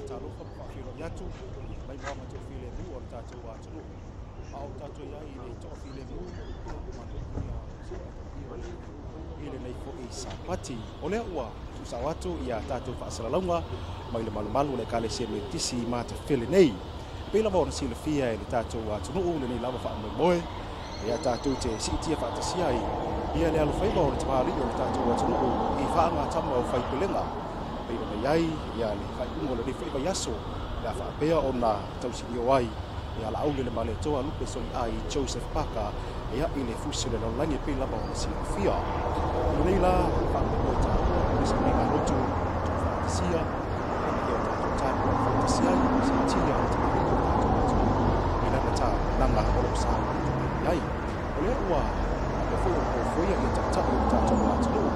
Faatalofa ma faafeiloai atu mai moaga toafilemu o le tatou atunuu. A o tatou i ai i le toafilemu i lenei foi Sapati. O lea ua tuusao atu ia tatou faasalalauga mai le malumalu o le Ekalesia Metotisi i Matafele nei. E pei lava ona silafia e le tatou atunuu lenei lava faamoemoe ia tatou te siitia faatasia ai ia le alofaiva o le tamalii o le tatou atunuu i faagatama o faipelega pei ona i ai ia le faaiuga o lenei foi vaiaso le a faapea ona tausilio ai ia Laaulialemalietoa Lupe Soliai Joseph Parker ia i le fusi o le lalolagi pei lava ona silafia. I lenei la faamoemoe taua o le sauniga lotu tuufaatasia ina ia o tatou tapuai faatasi ai siitia le tamalii o le tatou atunuu i lana tapenaga o lo o saogalemu ai. O lea ua faapea foi ona fofoia ia taitai o le tatou atunuu,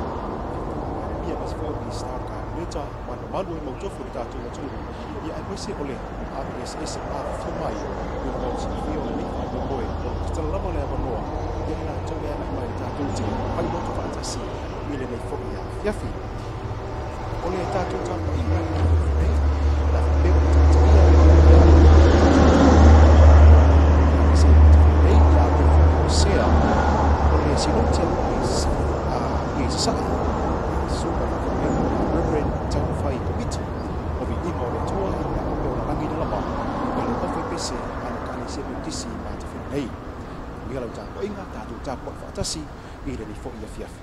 Palemia aemaise foi o Minisita o le Kapeneta, malumalu ai mautofi o le tatou atunuu, ia aemaise o le ave eseese ma afifio mai i lava o silafia o lenei faamoemoe o lo o tatala lava le avanoa ia i latou e agai mai tatou te failoto faatasi i lenei foi afiafi. O le tatou tapuaiga i le nei le a faapea ona taitaia nei ia Hosea o le Sinoti i Sasae, susuga faafeagaiga Reverend Taumafai Komiti o Viiga o le Atua i le faapea ona lagi lava i le ofe pese a le Ekalesia Metotisi i Matafele nei. Manuia lau tapuaiga, tatou tapuai faatasi i lenei foi afiafi.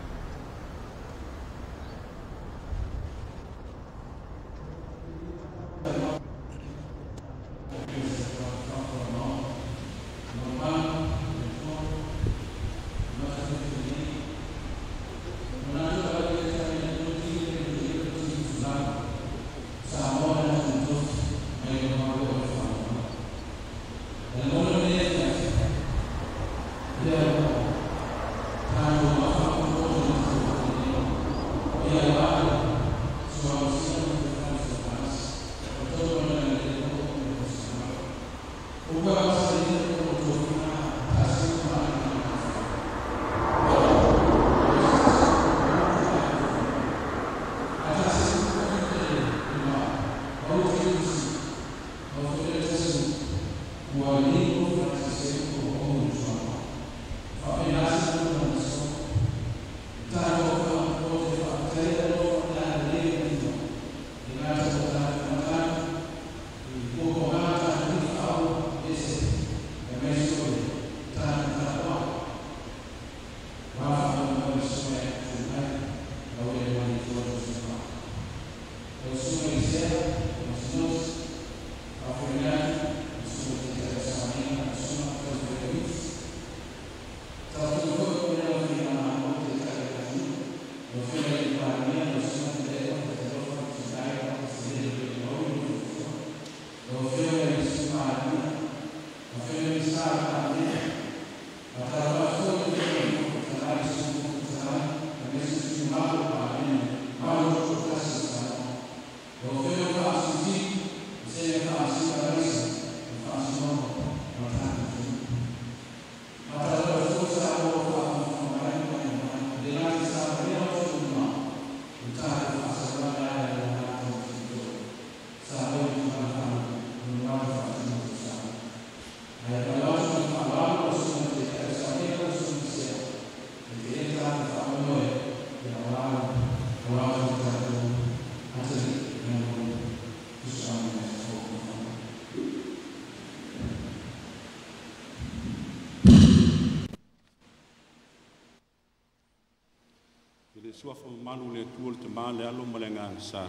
Suafa mamalu le Atua le Tama le Alo ma le Agaga Sa,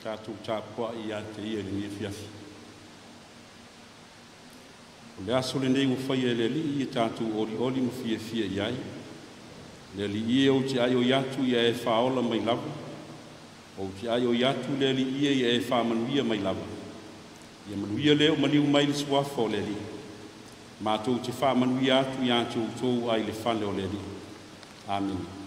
tatou tapuai ia te ia i lenei afiafi. O le aso lenei ua faia e le Alii ia tatou olioli ma fiafia i ai. Le Alii e ou te aioi atu ia e faaola mai lava, ou te aioi atu le Alii e ia e faamanuia mai lava. Ia manuia lea o maliu mai le suafa o le Alii. Matou te faamanuia atu ia te outou ai le fale o le Alii. Amene.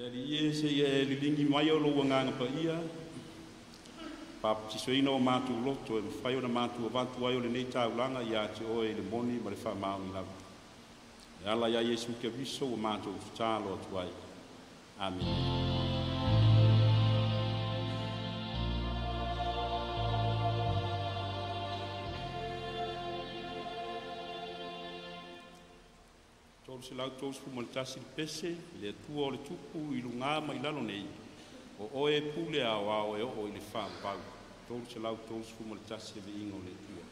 Le Alii e seia e liligi mai o lou agaga paia, papatisoina o matou loto e mafai ona matou avatu ai o lenei taulaga ia te oe i le moni ma le faamaoni lava. E ala ia Iesu Keriso ua matou tatalo atu ai. Amene. 331 le pese, le Atua o le tupu i luga ma i lalo nei, o oe e pule aoao e oo i le faavavau. 331 le viiga o le Atua.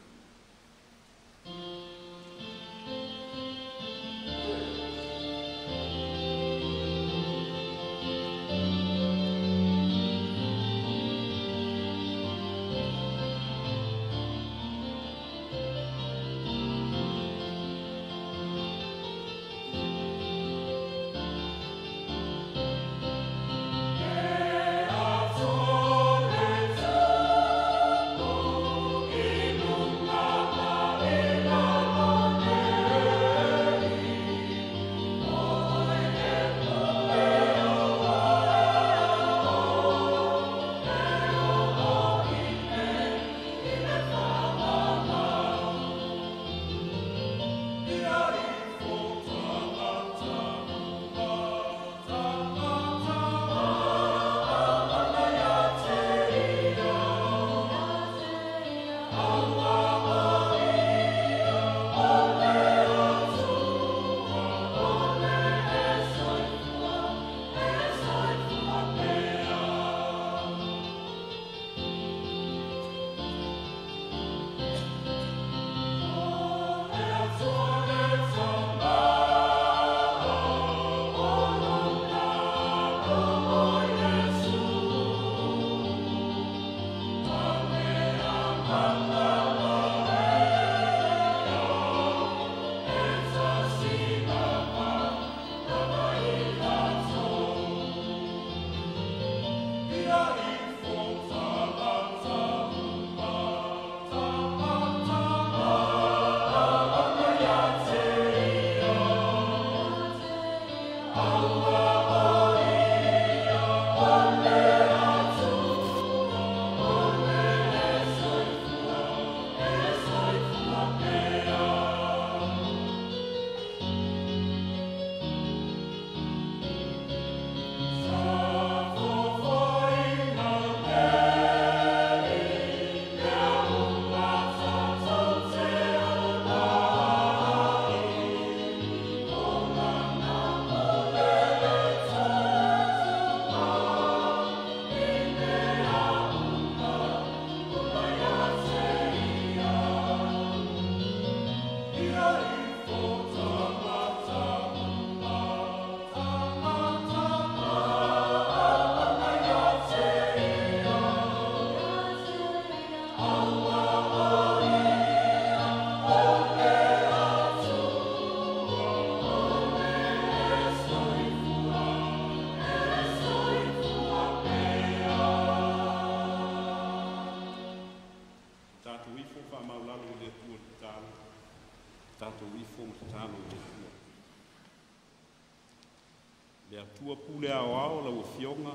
Le Atua pule aoao lau afioga,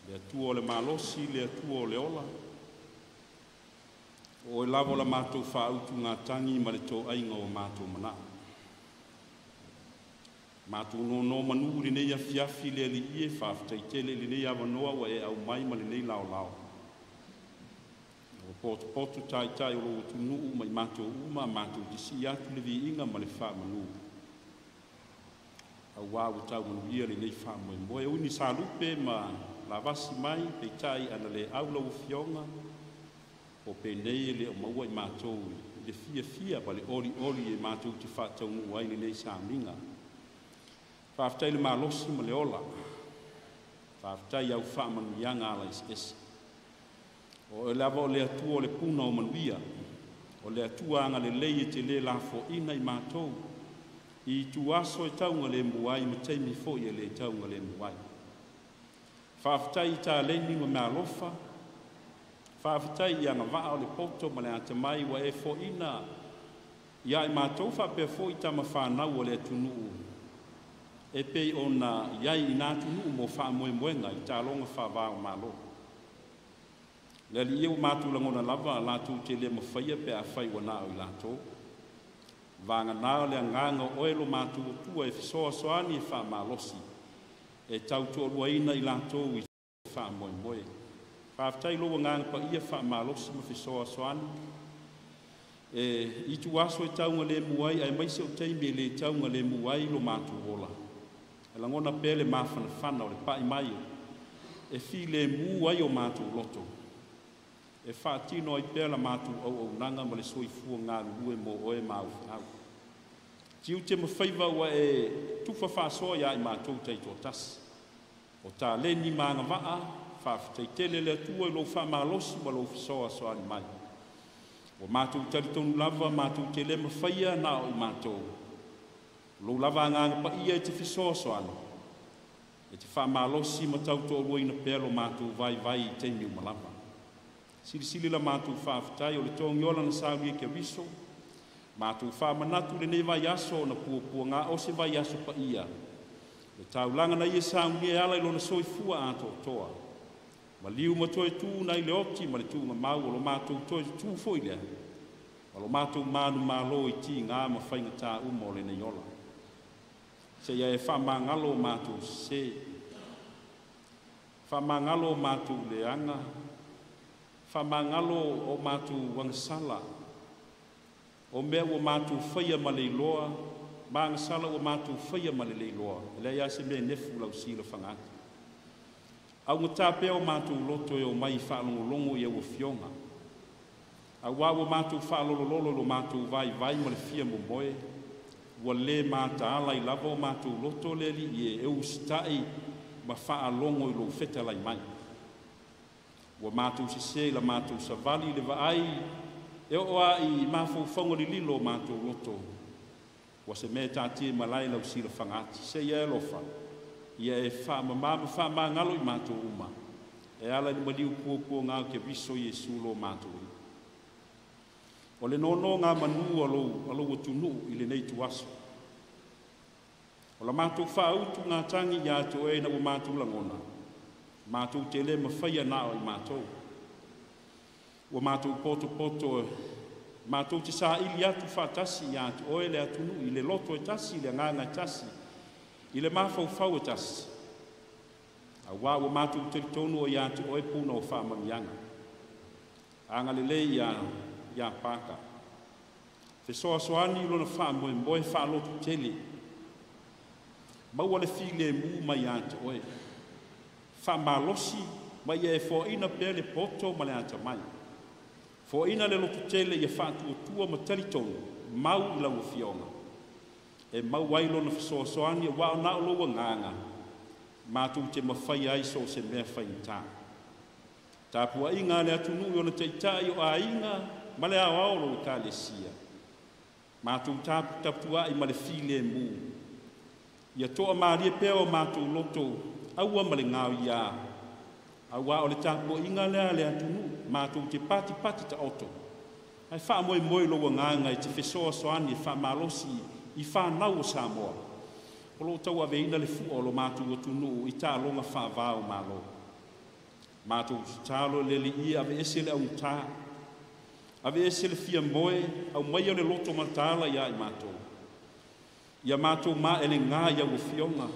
le Atua o le malosi, le Atua o le ola, o oe lava o la matou faautugatagi ma le toaiga o matou manao. Matou nonomanu i lenei afiafi le Alii e faafetai tele i lenei avanoa ua e aumai ma lenei laolao. Ua potopoto taitai o lou atunuu ma i matou uma, matou te sii atu le viiga ma le faamanu. Auā ua taumanuia lenei faamoemoe. Ui ni salupe ma lavasi mai, peitai ana le au lau afioga, o penei e le o maua i matou i le fiafia ma le olioli e matou te faataunuu ai lenei sauniga. Faafetai le malosi ma le ola, faafetai au faamanuiaga ala eseese. O oe lava o le Atua o le puna o manuia, o le Atua agalelei e te le lafoaina i matou, i ituaso e taugalemu ai ma taimi foi e le taugalemu ai. Faafetai i taleni ma meaalofa, faafetai i agavaa o le poto ma le atamai ua e foaina ia i matou faapea foi tama fanau a le atunuu e pei ona i ai i na atunuu mo faamoemoega i taaloga faava-o-Malo. Le Alii e, ua matou lagona lava latou te le mafaia pe afai ua na o i latou. Vagana o le agaga o oe lo matou Atua e fesoasoani e faamalosi e tautoaluaina i latou i faamoemoe. Faafetai i lou agaga paia faamalosi ma fesoasoani e ituaso e taugalemu ai aemaise o taimi e le taugalemu ai lo matou ola. E lagona pea le mafanafana o le pai mai e filemu ai o matou loto, e faatino ai pea la matou auaunaga ma le soifua galulue mo oe ma au feau. Tiute ma faiva ua e tufa faasoa ia i matou taitoatasi. O taleni ma agavaa, faafetai tele le Atua i lou faamalosi ma lou fesoasoani mai. Ua matou talitonu lava matou te le mafaia na o i matou. Lou lava agaga paia e te fesoasoani, e te faamalosi ma tautoaluaina pea lo matou vaivai i taimi uma lava. Silisili la matou faafetai o le togiola na saunia e Keriso, matou faamanatu lenei vaiaso ona puapuaga o se vaiaso paia. Le taulaga na ia saunia e ala i lona soifua atoatoa. Maliu ma toe tu nai le oti ma le tuugamau o lo matou toe tu foi lea. O lo matou manumalo i tiga ma faigata uma o lenei ola. Seia e faamagalo o matou sese, faamagalo o matou leaga, faamagalo o matou agasala, o mea ua matou faia ma le iloa, ma agasala ua matou faia ma le le iloa, e leai lava se mea e nefu lau silafagaati. Augata pea o matou loto e o mai faalogologo i au afioga, auā ua matou faalolololo i lo matou vaivai ma le fia momoe, ua le mataala ai lava o matou loto le Alii e usitai ma faalogo i lou fetalai mai. Ua matou sese i la matou savali i le vaai e oo lava i mafaufauga lililo o matou loto, ua se mea e taatia i malae lau silafagaati. Seia e alofa, ia e faamama ma faamagalo i matou uma, e ala i le maliu puapuaga o Keriso Iesu lo matou Alii. O le nonogamanu a lou atunuu i lenei ituaso. O la matou faautugatagi ia te oe ina ua matou lagona, matou te le mafaia na o i matou. Ua matou potopoto matou te saili atu faatasi ia te oe le atunuu i le loto e tasi, i le agaga e tasi, i le mafaufau e tasi. Auā ua matou talitonu o ia te oe puna o faamanuiaga. Agalelei ia Paka. Fesoasoani i lona faamoemoe faalotu tele. Maua le filemu mai ia te oe. Faamalosi ma ia e foaina pea le poto ma le atamai. Foaina le lototele ia faatuatua ma talitonu mau i lau afioga. E mau ai lona fesoasoani auā o na o lou agaga matou te mafaia ai so o se mea faigata. Tapuaiga a le atunuu i ona taitai o aiga ma le aoao o lou Ekalesia. Matou taputapuai ma le filemu. Ia toamalie pea o matou loto aua ma le gaoiā. Auā o le tapuaiga lea a le atunuu matou te patipati taoto. Ae faamoemoe lou agaga e te fesoasoani e faamalosi i fanau o Samoa. O loo tauaveina le fua o lo matou atunuu i taaloga faava-o-Malo. Matou tatalo le Alii e aveese le augata, aveese le fia moe, aumaia le loto mataala ia i matou. Ia matou maelega i au afioga,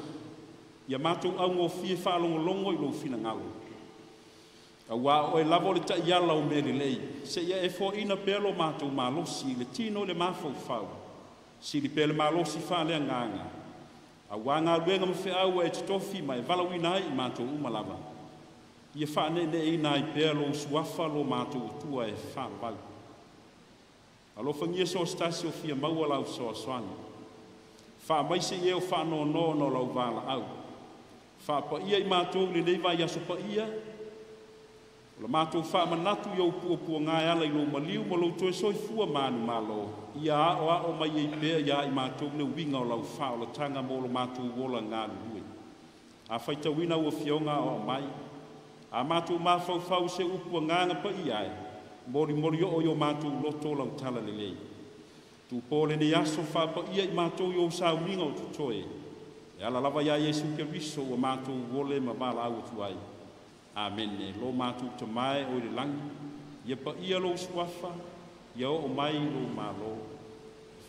ia matou augofie faalogologo i lou finagalo. Auā o oe lava o le taiala o mea lelei, seia e foaina pea lo matou malosi i le tino i le mafaufau, sili pea le malosi faaleagaga, auā galuega ma feau ua e totofi ma e valaauina ai i matou uma lava. Ia faaneeneeina ai pea lou suafa lo matou Atua e faavavau. Alofagia so o se tasi o fia maua lau fesoasoani. Faamaise i e o faanoanoa ona o lau valaau. Faapaia i matou i lenei vaiaso paia, o la matou faamanatu i ou puapuaga e ala i lou maliu ma lou toe soifua manumalo, ia aoao mai ai pea ia i matou le uiga o lau faaolataga mo lo matou ola galulue. A faitauina au afioga aoao mai, a matou mafaufau i se upu agaga paia ai, molimoli oo i o matou loto lau talalelei. Tupo lenei aso faapaia i matou i ou sauniga o totoe, E ala lava ia Iesu Keriso ua matou ole ma valaau atu ai. Amene. Lo matou Tama e o i le lagi, ia paia lou suafa, ia oo mai lou Malo.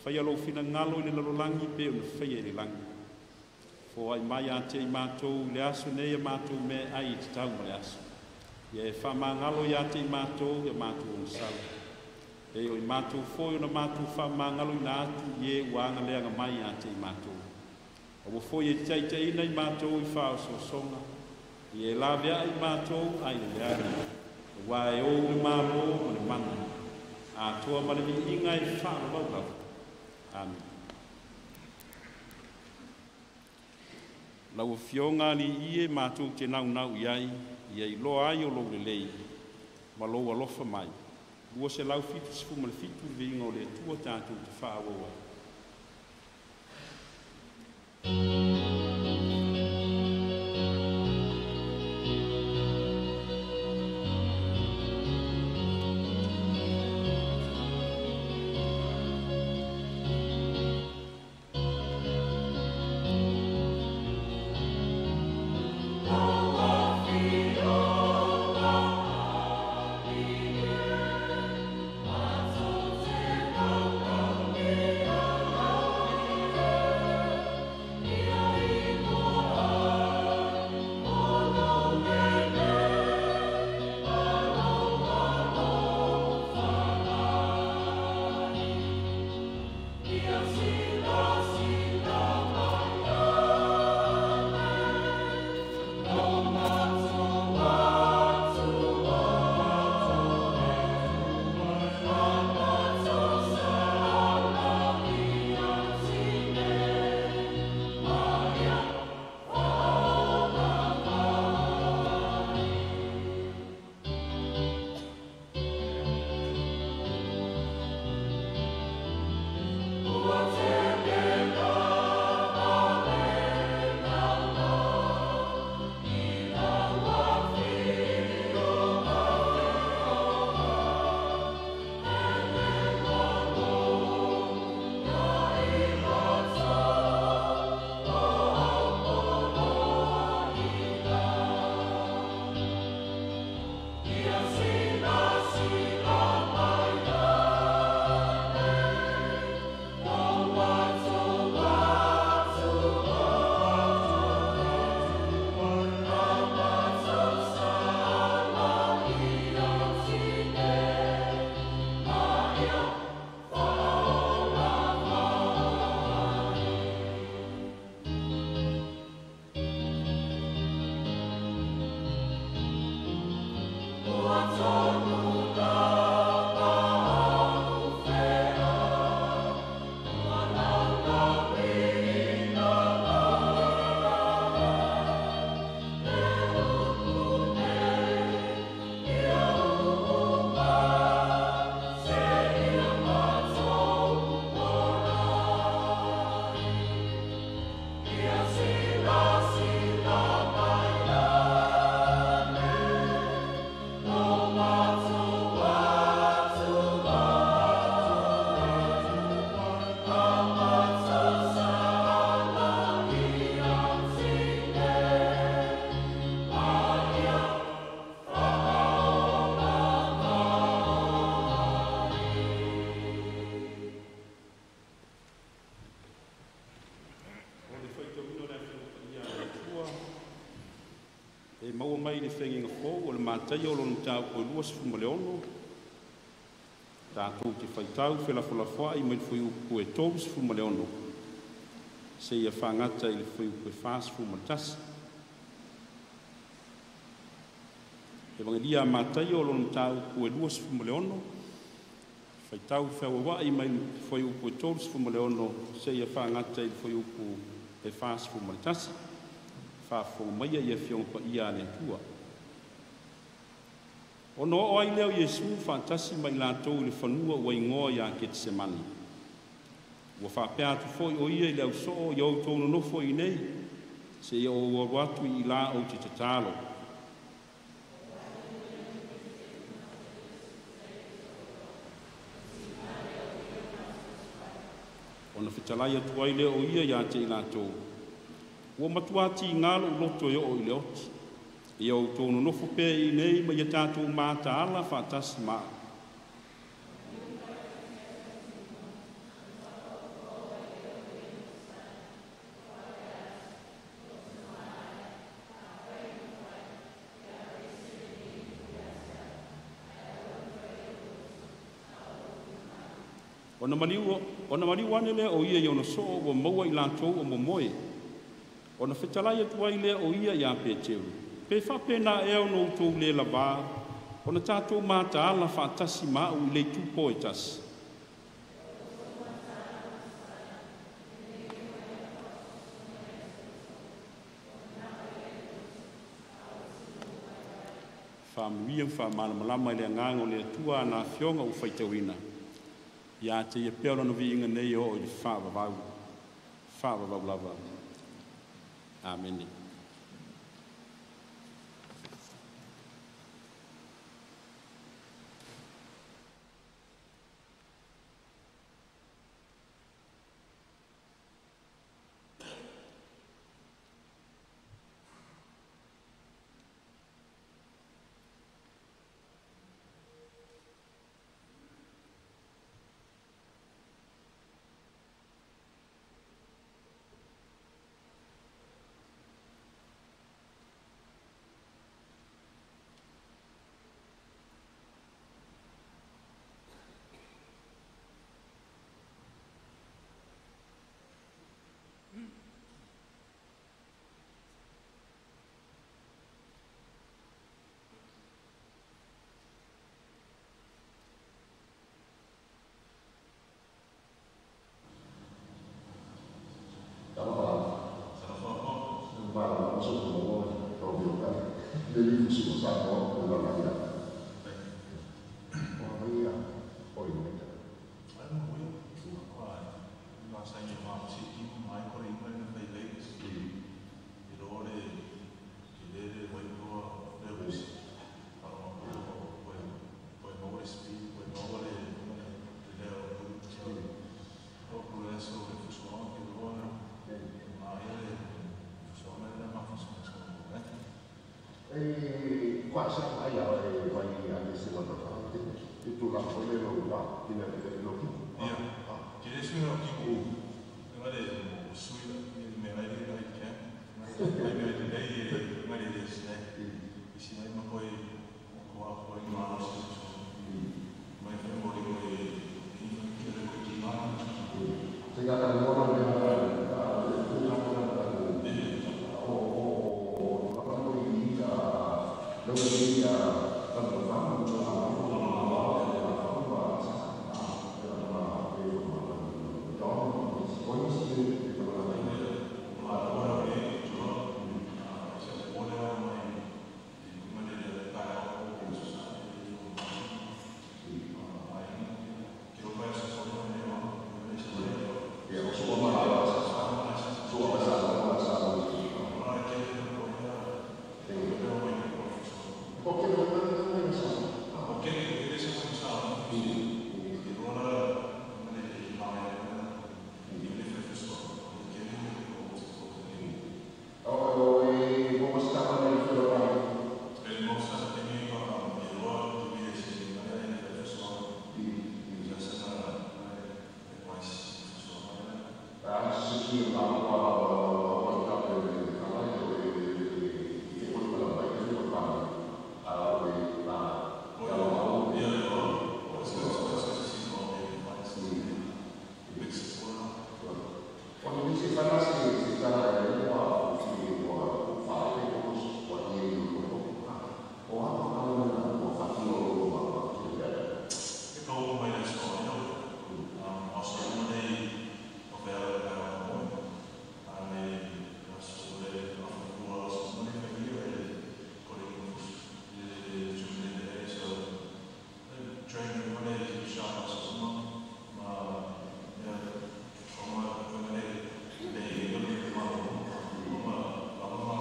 Faia lou finagalo i le lalolagi pei ona faia i le lagi. Foai mai ia te i matou i le aso nei a matou meaai e tatau mo le aso. Ia e faamagalo ia te i matou ia matou ogasala, e pei o i matou foi ona matou faamagaloina atu i e ua agaleaga mai ia te i matou. Aua foi e te taitaiina i matou i faaosoosoga, ia e laveai i matou ai le leaga, aua e ou le Malo ma le mana, atoa ma le viiga e faavavau lava. Amene. Lau Afioga Alii e matou te naunau i ai, ia iloa ai o lou lelei ma lou alofa mai. 277 le viiga o le Atua tatou te faaauau ai. Mataia o lona mataupu e 26, tatou te faitau felafolafoai mai le fuaiupu e 36 seia faagata i le fuaiupu e 41. Evagelia a Mataia o lona mataupu e 26, faitau feauauai mai le fuaiupu e 36 seia faagata i le fuaiupu e 41. Faafofoga maia i Afioga Paia a le Atua. Ona oo ai lea o Iesu faatasi ma i latou i le fanua ua igoa ia Ketisemane. Ua faapea atu foi o ia i le ausoo, ia outou nonofo i nei, seia ou alu atu i ila ou te tatalo. Ona fetalai atu ai lea o ia ia te i latou, Ua matua tigā lo'u loto e oo i le oti. Ia outou nonofo pea i nei ma ia tatou mataala faatasi ma a'u. Ona maliu ane lea o ia i ona soo ua maua i latou o momoe. Ona fetalai atu ai lea o ia iā Peteru, pe faapenā ea ona outou lē lavā ona tatou mataala faatasi ma a'u i le itupo e tasi. Faamanuia ma faamalamalama e le Agaga o le Atua ana Afioga ua faitauina. Ia te ia pea lona viiga nei oo i le faavavau, faavavau lava. Amene.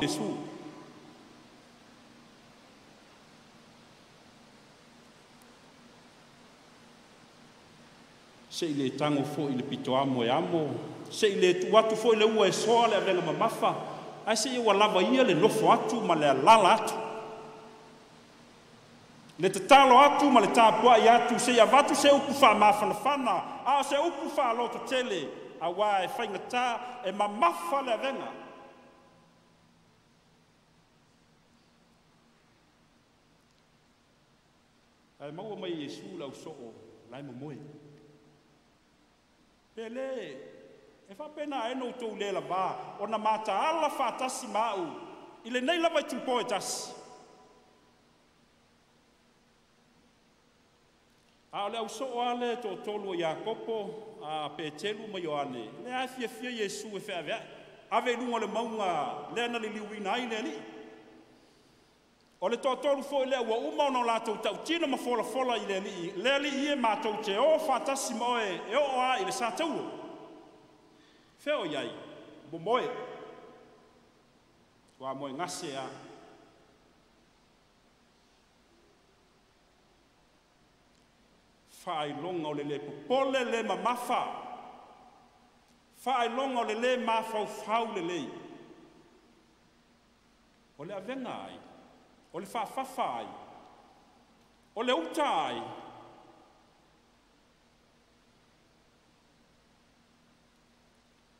Iesu. Se'i lē tago fo'i le pito amo e amo, se'i lē tuu atu fo'i le ua e soa le avega mamafa, Ae seia ua lava ia le nofo atu ma le alaala atu, le tatalo atu ma le tapuai atu, seia avatu se upu faamafanafana, a o se upu faalototele, auā e faigata e mamafa le avega. Ae maua mai e Iesu le ausoo la e momoe. Pe lē e faapena ea no outou lē lavā ona mataala faatasi ma a'u i lenei lava itupo e tasi? A o le ausoo lava lea e toatolu o Iakopo, a Peteru ma Ioane, lea e fiafia Iesu e feaveai, ave i luga o le mauga lea na liliuina ai le Alii. O le toatolu foi lea ua uma ona o latou tautino ma folafola i le Alii, le Alii e, matou te o faatasi ma oe e oo lava i le satauro. Fea o i ai? Momoe. Ua moe gase lava. Faailoga o le lē popole, le mamafa, faailoga o le lē mafaufau lelei. O le avega ai, o le faafafa ai, o le uta ai.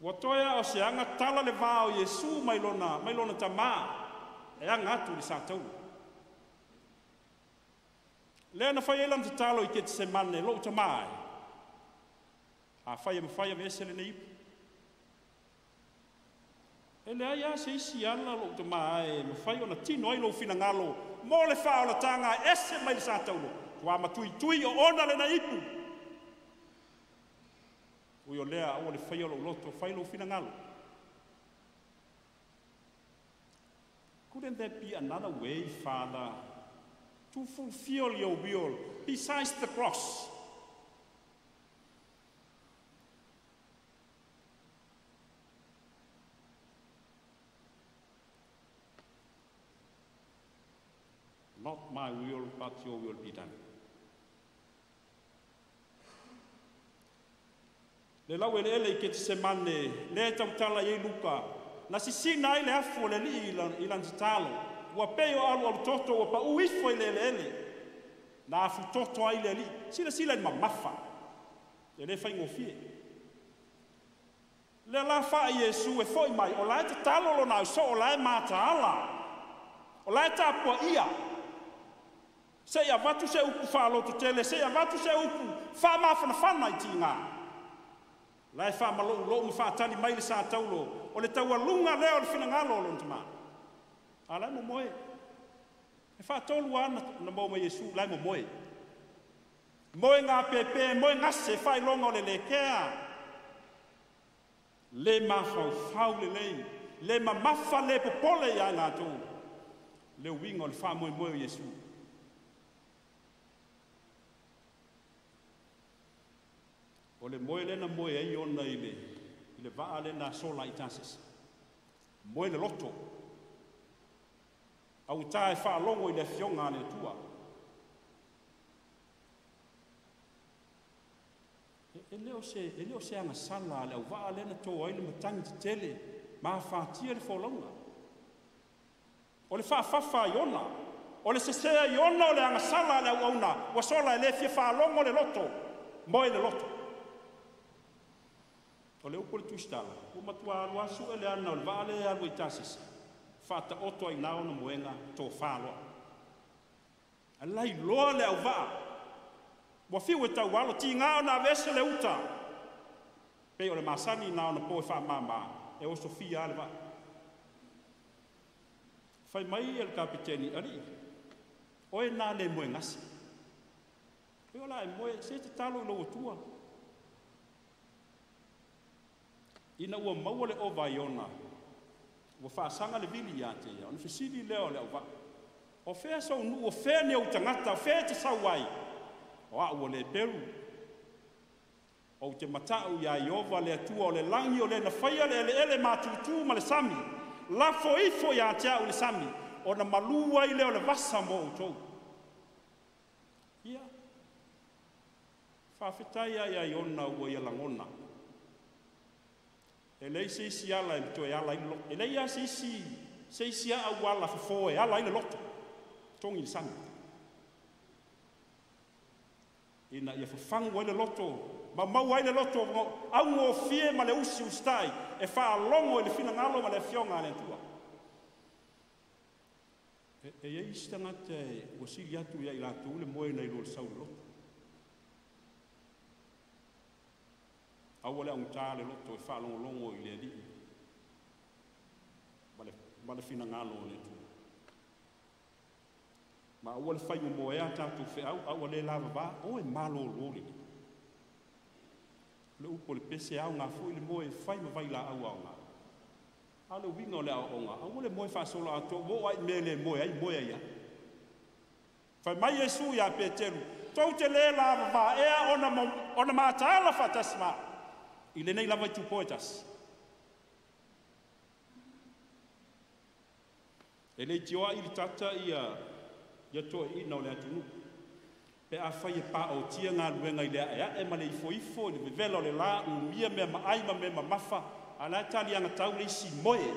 Ua toe lava o se aga tala le va o Iesu mai lona tamā e aga atu i le satauro. Lea na fai ai lana tatalo i Ketisemane, lo'u tamā e, afai e mafai, aveese lenei ipu. E leai lava se isi ala, lo'u tamā e, e mafai ona tino ai lou finagalo mo le faaolataga e ese mai le satauro, ua matuitui oona lenei ipu. Ui o lea, aua le faia lou loto, fai lou finagalo. Couldn't there be another way, Father, to fulfill your will besides the cross? Not my will, but your will be done. Le laueleele i Ketisemane, lea e tautala i ai Luka, na sisina ai le afu o le Alii i lana tatalo, ua pei o alualu toto ua pau ifo i le eleele, na afutoto ai le Alii. Silasila i le mamafa, e le faigofie. Lea la fai Iesu e foi mai, o la e tatalo lona ausoo, o la e mataala, o la e tapuaia, seia avatu se upu faalototele, seia avatu se upu faamafanafana i tiga. La e faamaloulou ma faatali mai le sataulo, o le taualuga lea o le finagalo o lona tamā. A la e momoe. E faatolu lava na maua mai Iesu, la e momoe. Moe gapepe, moe gase, faailoga o le lekea, le mafaufau lelei, le mamafa, le popole ia i latou, le uiga o le faamoemoe o Iesu. O le moe lea na moe ai ona i le vaa lea na sola i Tasesi. Moe le loto. Augata e faalogo i le afioga a le Atua. E le o se agasala a le auvaa lea na to ai le matagi tetele ma afatia le folauga. O le faafafa ai ona, o le sese ai ona o le agasala a le auauna, ua sola e le fia faalogo le loto, moe le loto. O le upu o le tusitala, ua matua alu asu e le ana o le vaa lea e alu i Tasisi, faataoto ai na ona moega tofā loa. Alai loa le auvaa, ua fiu e taualo, tiga ona aveese le uta, pei o le masani na ona po e faamama, e osofia le vaa. Fai mai e le kapiteni, alii, oe nā le moe gase. E o la e moe, se te talo i lou Atua. Ina ua maua le ova ai ona, ua faasaga le vili ia te ia, ona fesili lea o le auvaa. O fea sou nuu, o fea ni ou tagata, o fea e te sau ai? O au o le Eperu. Ou te matau iā Ieova le Atua o le lagi o le na faia le eleele matutu ma le sami, lafo ifo iā te au le sami, ona malū ai lea o le vasa mo outou. Ia, faafetai ai ai ona ua ia lagona. E leai se isi ala e toe ala ai le loto. E leai lava se isi auala fofo e ala ai le loto. Togi i le sami. Ina ia fafagu ai le loto, ma maua ai le loto augofie ma le usi usitai e faalogo i le finagalo ma le afioga a le Atua. E i ai isi tagata e ua sili atu ia i latou le moe nai lo le sau i le loto. Aua le augata le loto e faalogologo i le Alii ma le finagalo o le Atua. Ma aua le fai momoea a tatou feau, a ua le lavava, o e malolo lelei. O le upu o le pese, aoga foi le moe e fai ma vailaau aoga. A o le uiga o le aoaoga, aua le moe faasoloatoa, ua oo lava i mea e le moe ai, moe ai lava. Fai mai Iesu ia Peteru, tou te le lavava ea ona mataala faatasi ma i lenei lava itupo e tasi. E le itioa i le tata ia toeaiina o le atunuu pe afai e paotia galuega i le a'ea'e ma le ifoifo i le vevela o le lā, umia mea maai ma mea mamafa, a o la e taliagatau le isi moe.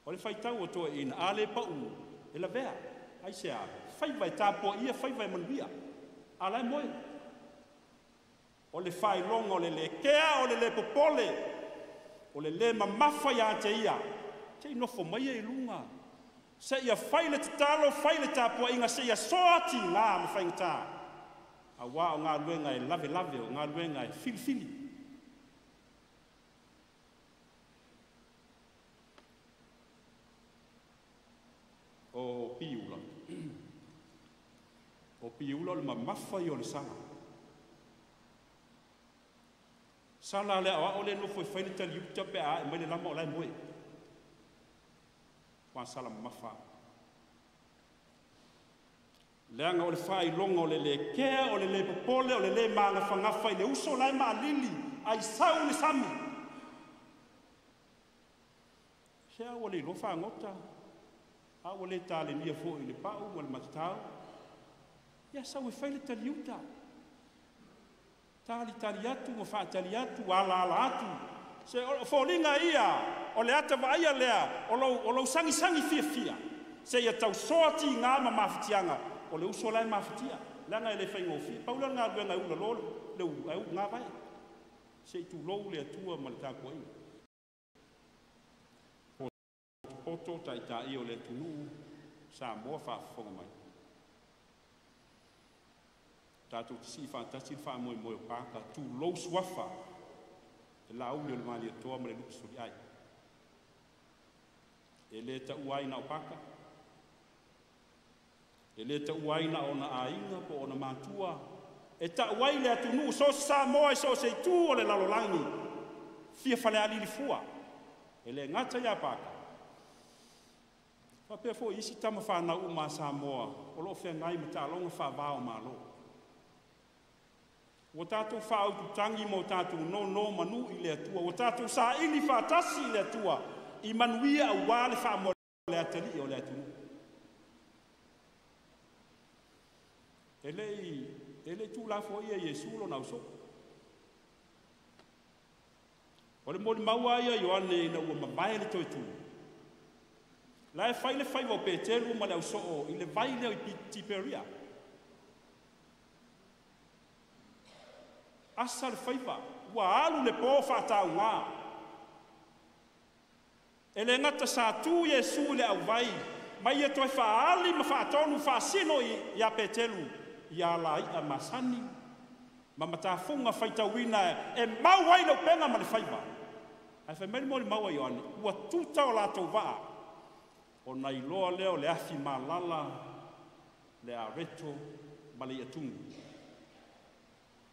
O le faitau o toeaiina, a le pau e lavea aisea, faiva e tapuaia, faiva e manuia, a o la e moe. O le faailoga o le lē kea, o le lē popole, o le lē mamafa iā te ia, sei nofo mai e i luga seia fai le tatalo, fai le tapuaiga, seia soa tigā ma faigata, auā o galuega e lavelave, o galuega e filifili. O piula, o piula o le mamafa ia o le sala. Sala le aoao le nofo e fai le taliuta pe a ae mai le lama o la e moe. Ua sala mamafa. Leaga o le faailoga o le lē kea, o le lē popole, o le lē magafagafa i le uso la e maalili ai sau le sami. Se a ua le iloa fagota, a ua le talenia foi i le pau ma le matatao. Ia sau e fai le taliuta. Talitali atu ma faatali atu, alaala atu. Se o foliga ia, o le ata vaaia lea, o lou sagisagi fiafia, seia tausoa tigā ma mafatiaga, o le uso la e mafatia, leaga e le faigofie. Pau lea o le galuega e ulalo le ulu, ae ugavae. Se i tulou le Atua ma le tapuaiga. Poto taitai o le atunuu, Samoa faafofoga mai. Tatou te sii faatasi le faamoemoe o Paka, tulou suafa, le Laauli o le Malietoa ma le Lupe Soliai. E le taua ai na o Paka, e le taua ai na ona aiga po o ona matua, e tau ai le atunuu so o se Samoa i so o se itu o le lalolagi, fia falealili fua. E le gata ia Paka, faapea foi isi tama fanau uma a Samoa o lo o feagai ma taaloga faava o Malo. Ua tatou faaututagi ma o tatou nono manu i le Atua, ua tatou saili faatasi i le Atua i manuia auā le faamoemoe le atalii o le atunuu. E le i tuulafoaia Iesu lona ausoo. O le molimau a ia Ioane ina ua mavae le toe tu. La e fai le faiva o Peteru ma le ausoo i le vai lea i Tiperia. Asa le faiva, ua alu le po faataugā. E le gata sa tu Iesu i le auvai, ma ia toe faaali ma faatonu faasino ia Peteru, ia alai'a masani, ma matafuga faitauina e mau ai le upega ma le faiva. Ae fai mai le molimau a Ioane, ua tuta o latou vaa, ona iloa lea o le afi malala, le areto ma le iatugu.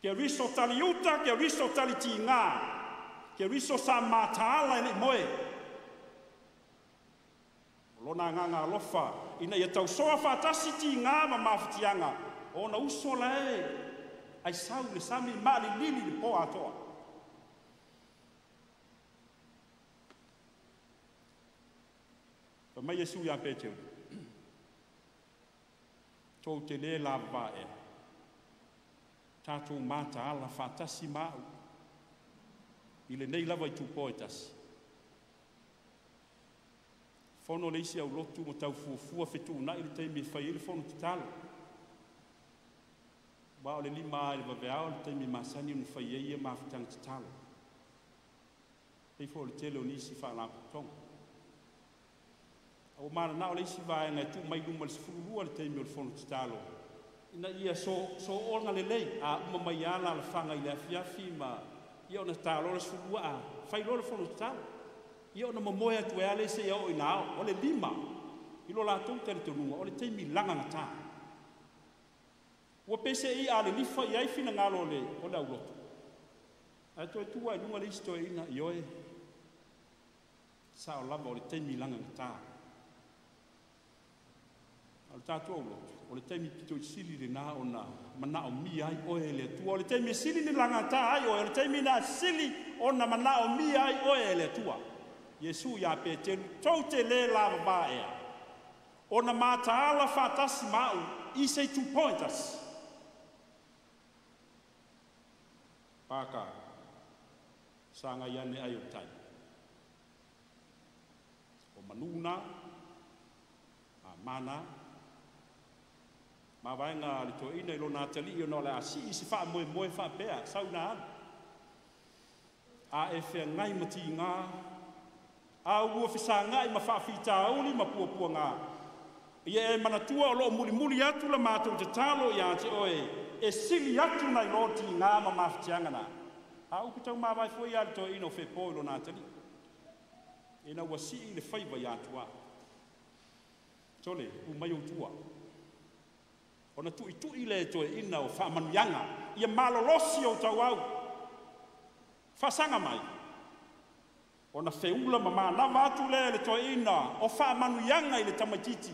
Keriso taliuta, Keriso talitigā, Keriso sa mataala e le'i moe. O lona agaga alofa, ina ia tausoa faatasi tigā ma mafatiaga, ona uso la e aisau le sami maalilili le po atoa. Fai mai Iesu iā Peteru, tou te lē lavavā ea, tatou mataala faatasi ma au. I lenei lava itupo e tasi. Fono le isi aulotu ma taufuafua fetuunai le taimi e fai ai le fono tatalo. Aua o le 5 lava i le vaveao le taimi masani ona fai ai ia mafutaga tatalo. E pei foi o le tele o nisi faalapotopotoga. Ae ua mananao le isi vaega e tuu mai i luma i le 12 le taimi o le fono tatalo, ina ia soona lelei, a uma mai lava alalafaga i le afiafi ma ia ona ta loa lea o le 12 a fai loa le fono tatalo. Ia ona momoe atu ai lava lea seia oo ina ao. O le 5 i lo latou talitonuga, o le taimi lagagata. Ua pese'i a lilifa i ai finagalo o le aulotu, ae toe tu lava i luga le isi toeaina, ioe, sao lava o le taimi lagagata. A o le tatou aulotu, o le taimi pito i sili lena ona manaomia ai oe e le Atua. O le taimi e sili ona lagata ai oe, o le taimi lena e sili ona manaomia ai oe e le Atua. Iesu ia Peteru, tou te le lavava ea, ona mataala faatasi ma au i se itupo e tasi. Paka, sagai ane ai o le tai. O manu na, amana, mavaega a le toeaina i lona atalii ona o le a sii se faamoemoe faapea, sau ina alu. A e feagai ma tiga, a ua fesagai ma faafitauli ma puapuaga, ia e manatua o lo o mulimuli atu la matou tatalo ia te oe, e sili atu nai lo tiga ma mafatiaga na. A upu taumavae foi a le toeaina o Fepo i lona atalii, ina ua sii le faiva ia Atuā. Sole, umai ou tua. Ona tuitui lea e toeaina o faamanuiaga, ia malolosi ou tauau, faasaga mai. Ona feula ma manava atu lea e le toeaina o faamanuiaga i le tamaitiiti.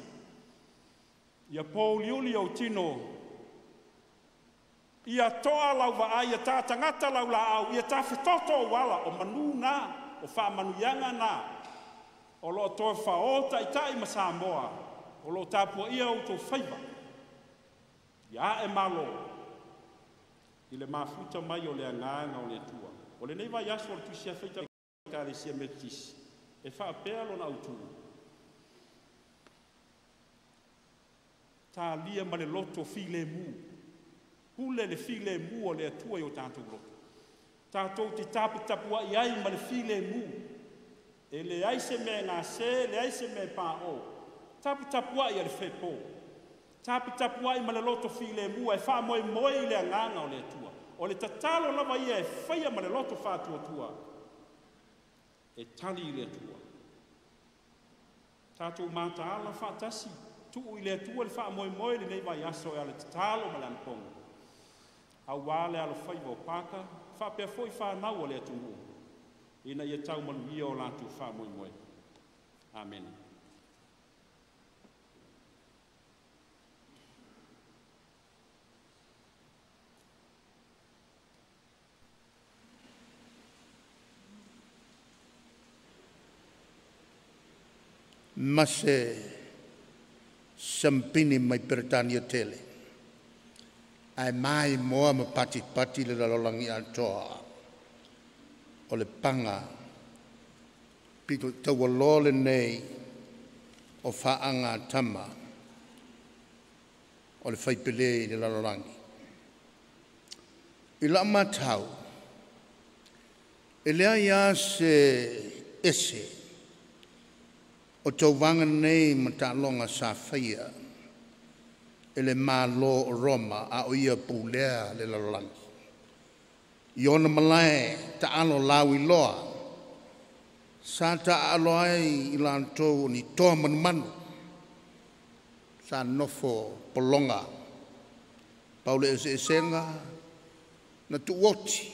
Ia pouliuli ou tino, ia toa lau vaai, ia ta tagata lau laau, ia tafetoto ou ala, o manu na, o faamanuiaga na, o lo o toe fao taitai ma Samoa, o lo o tapuaia outou faiva. Ia ae malo i le mafuta mai o le agaga o le Atua. O lenei vaiaso o le Tusi Afaita Ekalesia Metotisi, e faapea lona autu, talia ma le loto filemu, pule le filemu o le Atua i o tatou loto. Tatou te taputapuai ai ma le filemu, e leai se mea gase, leai se mea pa'o, taputapuai a le fepo, taputapuai ma le loto filemu e faamoemoe i le agaga o le Atua. O le tatalo lava ia e faia ma le loto faatuatua, e tali i le Atua. Tatou mataala faatasi, tuu i le Atua le faamoemoe i lenei vaiaso e ala tatalo ma le anapogi, aua le alofaiva o Paka, faapea foi whanau o le atunuu, ina ia tau manuia o latou faamoemoe. Amene. Ma se sampini mai Peretania tele. Ae mai moa ma pati pati le lalolagi atoa. O le paga pito taualoa lenei o faaga a tama o le faipele i le lalolagi. I lau matau, e leai lava se ese o tauvaga nei ma taaloga sa faia e le Malo o Roma a o ia pulea le lalolagi. I ona malae taalo lauiloa sa taaalo ai i latou o ni toa manumanu sa nofo pologa pau le eseesega na tuuoti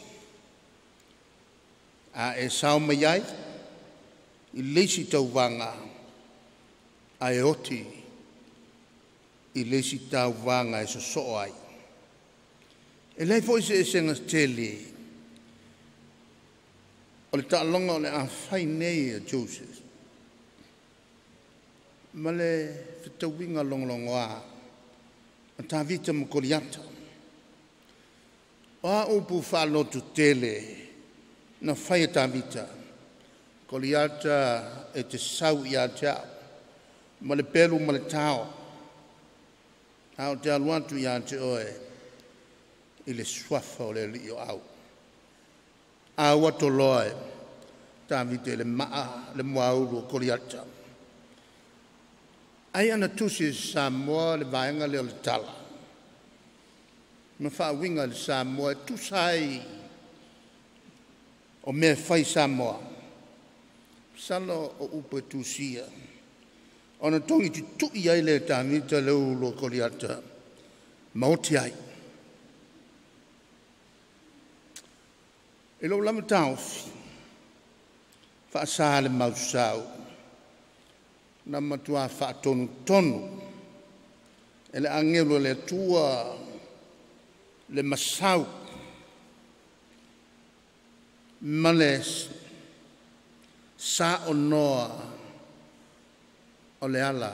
a e sao mai ai i le isi tauvaga ae oti i le isi tauvaga e sosoo ai. E leai foi se esega tele o le taaloga o le a fai nei a Joseph ma le fetauiga logologoa a Tavita ma Koliata. O a upu faalotu tele Na fai e Tavita, Koliata e te sau ia te au, ma le pelu ma le tao, a o te alu atu ia te oe, i le suafa o le alii o au. A ua toloa e Tavita i le maa le muaulu o Koliata. Ai ana tusi Samoa le vaega lea o le tala, ma faauiga i le Samoa e tusa ai o mea fai Samoa. Masalo o upu e tusia, ona togi tutui ai le Tavita le ulu o Koliata, ma oti ai. E lou lava taofi, faasa le mausau, na matua faatonutonu e le agelu o le Atua le masau ma le saonoa o le ala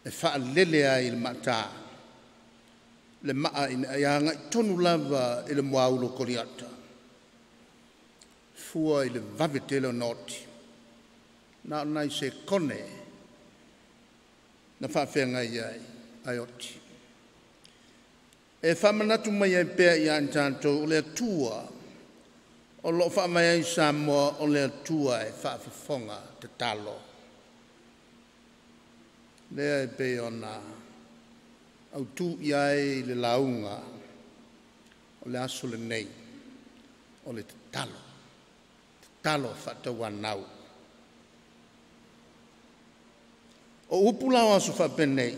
e faalele ai le maata le maa ina ia agai tonu lava i le muaulu o Koliata. Fua i le vave tele o oti, na o nai se kone na faafeagai ai ai oti. E faamanatu mai ai pea ia i tatou o le Atua o loo faavae ai Samoa o le Atua e faafofoga tatalo. Lea e pei ona autu i ai le lauga o le aso lenei o le tatalo, tatalo faatauanau. O upu la o aso faapenei,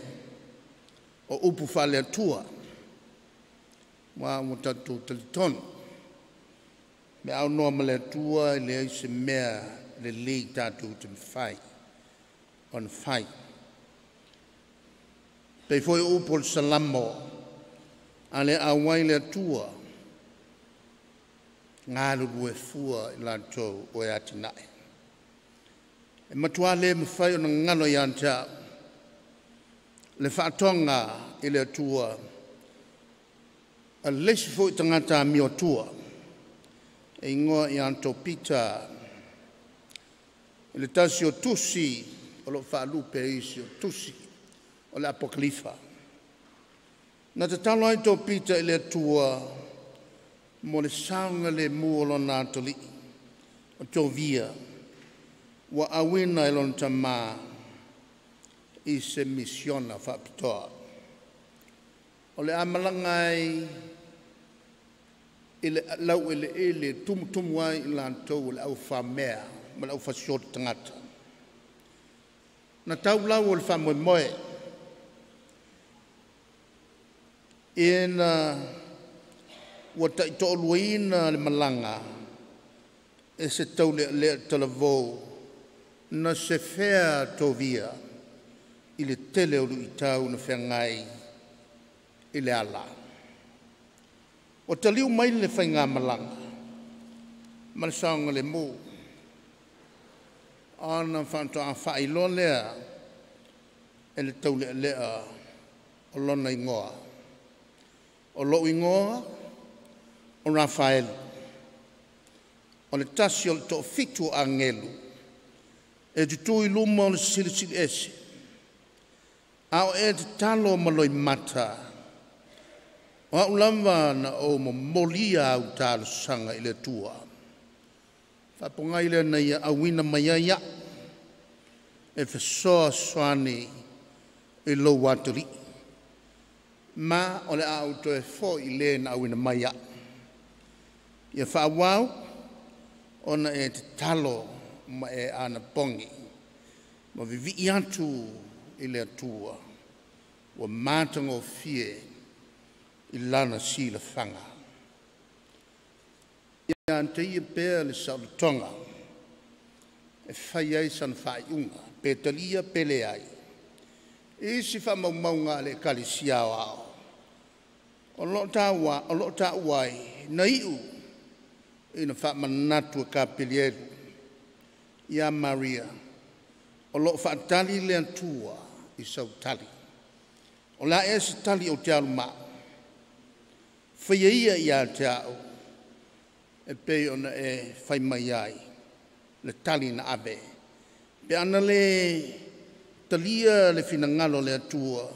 o upu faale-Atua, ua ua tatou talitonu, me au noa ma le Atua e leai se mea lelei tatou te mafai ona fai. Pei foi o upu o le Salamo, a le auai le Atua, galulue fua i latou o e atinae. E matua le mafai ona galo ia te au le faatoga i le Atua, a le isi foi tagata amio atua, e ingoa ia Topita, i le tasi o tusi o loo faalupe e isi o tusi o le Apokalifa. Na tatalo ai Topita i le Atua mo le saoga le mu o lona atalii o Tovia, ua auina e lona tamā i se misiona faapitoa. O le amalaga ai i le lau eleele tumutumu ai i latou o le aufamea ma le aufasioti tagata. Na tau lau o le faamoemoe ina ua taitoaluaina le malaga e se taulealea talavou na se fea Tovia i le tele o luitau na feagai i le ala. O taliu mai le faigamalaga ma le saoga le mu, ona faatoa faailoa lea e le taulealea o lona igoa. O lou igoa o Rafaelu, o le tasi o le toafitu o agelu e tutu i luma o le silisili ese, a o e tatalo ma loimata, o au lava na ou momolia au talosaga i le Atua. Faapogai lea na ia auina mai ai au e fesoasoani i lou atalii, ma o le a ou toe foi le na auina mai au. Ia faaauau ona e tatalo ma e anapogi ma vivii atu i le Atua ua matagofie i lana silafaga. Ia te ia pea le saolotoga e fai ai sana faaiuga, pe talia pe leai. Isi faamaumauga a le Ekalesia Aoao o loo taua ai na iu ina faamanatu e Kapelielu ia Maria o loo faatali le Atua i sau tali. O la e se tali o te alu ma faia ia ia te au e pei ona e fai mai ai le tali na ave. Pe ana le talia le finagalo o le Atua,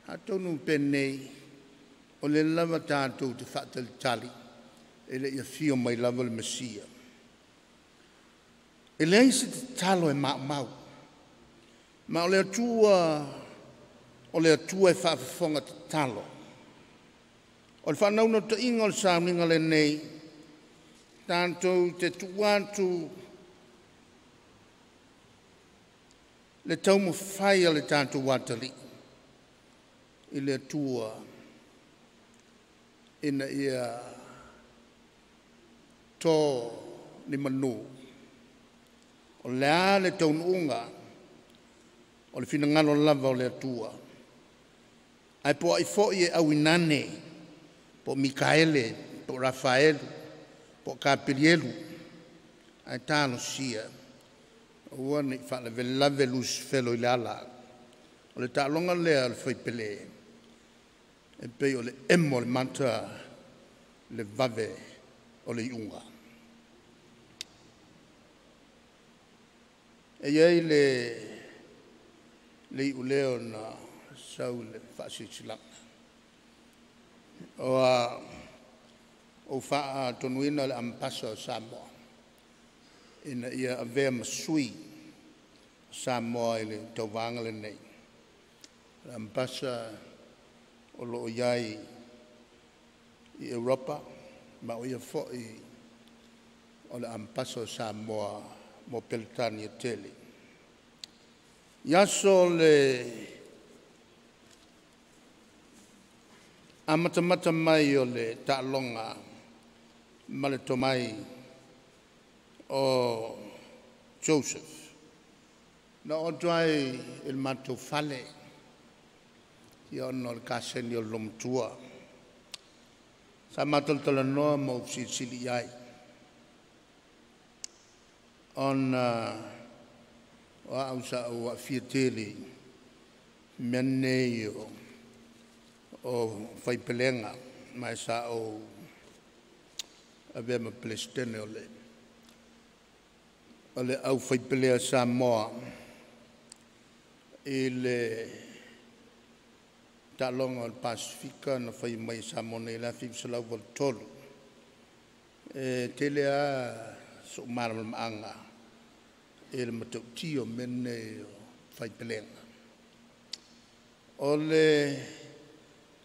atonu penei o le lava tatou te faatalitali e le i afio mai lava le Mesia. E leai se tatalo e maumau, ma o le Atua e faafofoga tatalo. O le faanaunautaiga o le sauniga lenei, tatou te tuu atu le taumafai a le tatou atalii i le Atua ina ia to ni manu. O le a le taunuuga o le finagalo lava o le Atua. Ae po ai foi e auinane, po o Mikaele, po o Rafaelu, po o Kapelielu, ae talosia aua ne i faalavelave Lusifelo i le ala. O le taaloga lea a le faipele e pei o le emo o le mata le vave o le iuga. E i ai le iuleo na sau i le faasilasilaga, ua ou faatonuina le Amepasa o Samoa ina ia avea ma sui o Samoa i le tauvaga lenei. O le Amepasa o lo o i ai i Europa, ma o ia foi o le Amepasa o Samoa mo Peretania tele. I aso o le amatamata mai o le taaloga ma le tomai o Joseph, na oo atu ai i le matou fale, ia ona o le kasegi o le loomatua. Sa ma talatalanoa ma ou fesilisili i ai, ona o au sa ou aafia tele i mea nei o faipelega, ma sa ou avea ma Peresetene o le Aufaipelea a Samoa i le taaloga o le Pasefika na faia mai i Samoa nei i le 1983. E tele lava sou malamalamaaga i le matautia o mea nei o faipelega.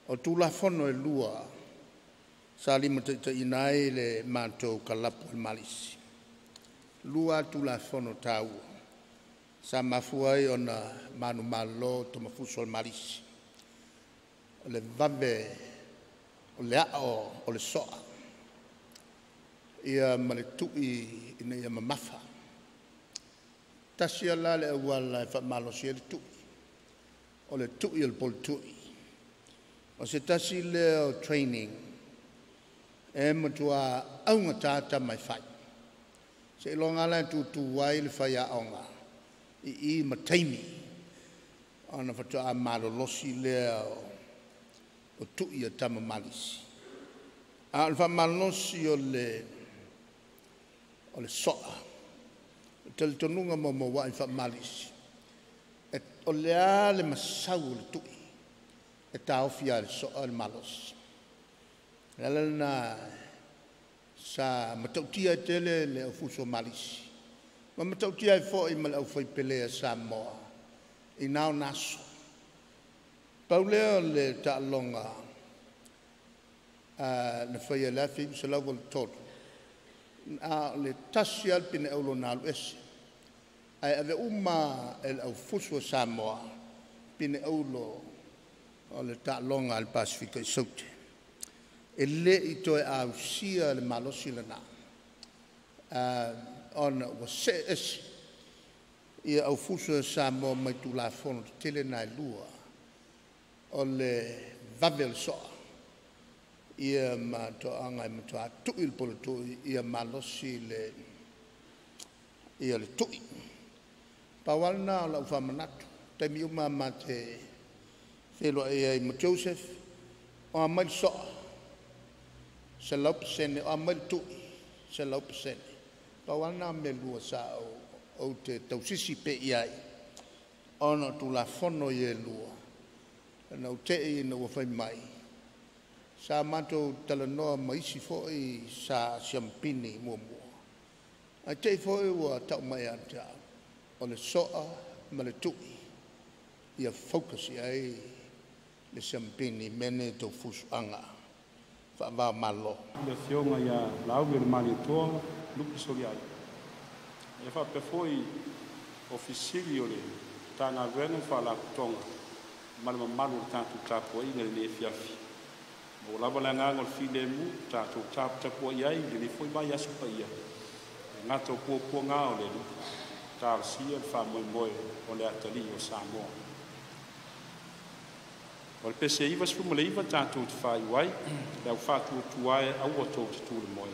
O Tulafono e lua sa limataitaiina ai le matou kalapu o le Malisi, e lua lava Tulafono taua sa mafua ai ona manumalo Tomafuso o le Malisi, o le vave o le a'o o le so'a ma le tui ina ia mamafa. Tasi lava la le auala e faamalosi ai le tui, o le tui o le poletui. O se tasi lea o training e matua augata tama e fai. Seiloga lava la e tutu ai le faiaoga i i ma taimi ona faatoa malolosi lea o tui a tama malisi. A o le faamalolosi o le so'a, o le talitonuga maumauai faamalisi, o le a le masau o le tui, e taofi lava e le so'a le malosi. O le ala lena sa matautia ai tele le aufuso malisi, ma matautia ai foi ma le aufaipele a Samoa i na ona aso. Pau lea o le taaloga na faia i le 1983, a o le tasi lava le pine auro na alu ese, ae ave uma e le aufuso a Samoa pine auro o le taaloga a le Pasefika i Saute. E le i toe ausia le malosi lena, ona ua see ese ia aufuso a Samoa mai Tulafono tetele na e lua, o le vave o le soa ia ma toaga e matua tui le poletui ia malosi le tui. Pau lava lena o lau faamanatu, taimi uma ma te feiloai ai ma Joseph, o a mai le soa, 100% o a mai le tu'i 100%. Pau lava na mea e lua sa ou te tausisi pea i ai ona o Tulafono ia e lua, na ou te'i ina ua fai mai, sa matou talanoa ma isi foi sa siamapini muamua, ae te i foi ua tau mai ia te au, o le soa ma le tu'i ia focus i ai le siamapini i mea nei tau fusuaga faava o Malo. Le Afioga ia Laauli o le Malietoa Lupe Soliai. E faapea foi Ofisa Sili o le Matagaluega ma Faalapotopotoga ma le mamalu o le tatou tapuaiga i lenei afiafi. Maua lava le agaga o le filemu tatou taputapuai ai i lenei foi vaiaso paia, e gata o puapuaga o le Alii, talosia le faamoemoe o le atalii o Samoa. O le pese 99 tatou te faaiu ai, le au faatuatua e aua tou te tu i le moe.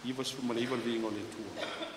99 le viiga o le Atua.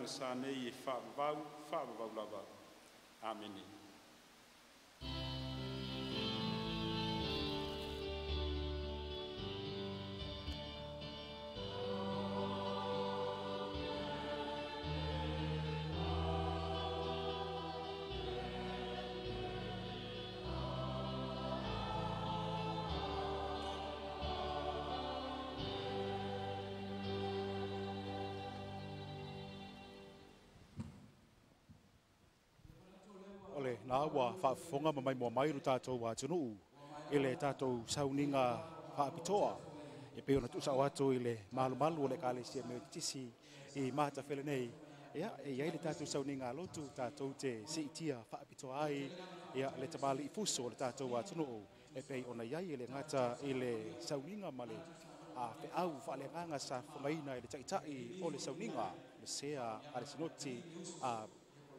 Sa nei e faavavau, faavavau lava. Amene. Na ua faafofoga ma maimoa mai lo tatou atunuu i le tatou sauniga faapitoa e pei ona tuusao atu i le malumalu o le Ekalesia Metotisi i Matafele nei. Ia, e i ai le tatou sauniga lotu tatou te siitia faapitoa ai ia le tamalii fuso o le tatou atunuu e pei ona i ai e le gata i le sauniga ma le feau faaleagaga sa fofogaina i le taitai o le sauniga le sea a le sinoti.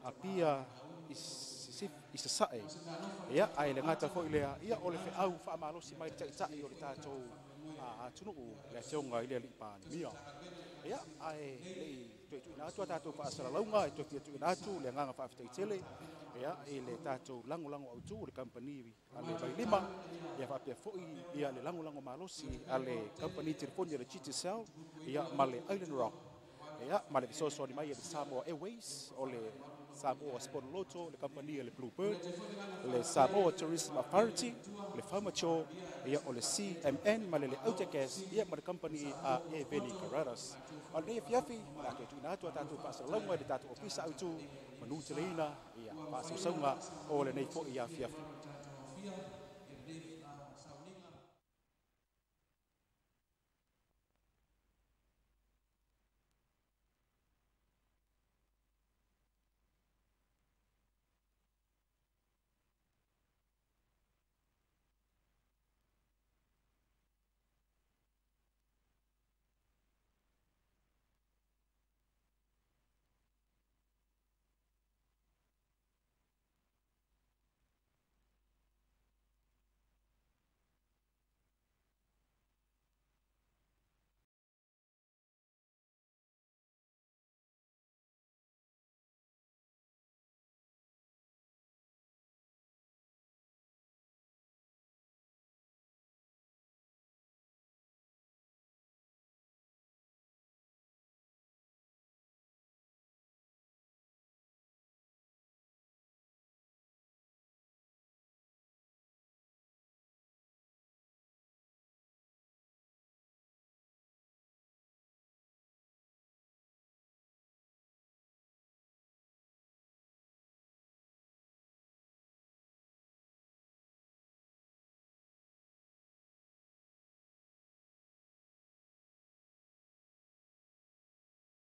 Apia i Sasae. Ia, ae le gata foi lea, ia o le feau faamalosi mai le Taitai o le tatou atunuu, le Afioga i le Alii Palemia. Ia, ae lei toe tuuina atu a tatou faasalalauga, e toe fia tuuina atu le agaga faafetai tele, ia, i le tatou lagolago autu, le kamupani a le Vailima, ia faapea foi ia le lagolago malosi a le kamupani telefoni a le Digicel, ia ma le Island Rock, ia ma le fesoasoani mai e le Samoa Airways, o le Samoa Sport Lotto, le kamupani a le Bluebird, le Samoa Tourism Authority, le Farmature, ia o le CMN ma le Autogas, ia ma le kamupani a Eveni Carreras. O lenei afiafi, o le a toe tuuina atu a tatou faasalalauga i le tatou ofisa autu, manu teleina ia faasausauga o lenei foi afiafi.